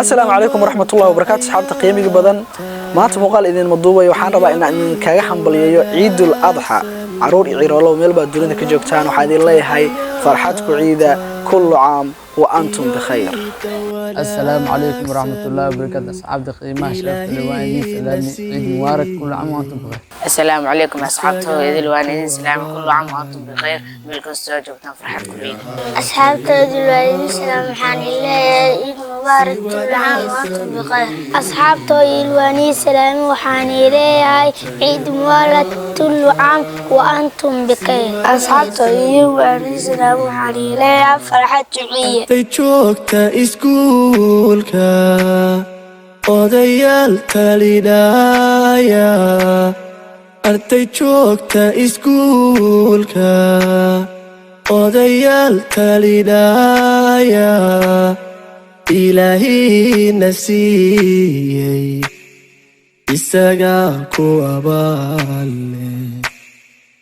Asalaamu calaykum waraxmatullahi wabarakaatu. Asxaabta qiimiga badan, maanta muuqaal idinma duubayo. Waxaan rabaa inaan idinkaga hambalyeeyo Ciidul Adxa. Caruur iyo ciroolow, meel baad dunida ka joogtaan, waxaa idin leeyahay farxad ku ciida. Kullu caam wa antum bikhayr. Asalaamu calaykum waraxmatullaahi wabarakaatu. Asxaabta qiimaha sharafta leh, waan idiin salaamay. Ciid mubaarak, kullu caam wa antum bikhayr. Asalaamu calaykum asxaabta idil, waan idin salaamay. Kullu caam wa antum bikhayr. Meel kastoo joogtaan, farxad ku ciida. Asxaabtoodu waa idin salaam. Waxaan leeyahay ciid mubaarak, kullu caam wa antum bikhayr. Asxaabtoodu waan idin salaamay. Waxaan leeyahay ciid mubaarak, kullu caam wa antum bikhayr. Asxaabtoodu waan idin salaam. Waxaan leeyahay farxad jiciye. Arday joogta iskuulka, odayaal talidhaaya, arday joogta iskuulka, odayaal talidhaaya, Ilaahina siiyey, isagaa ku abaale.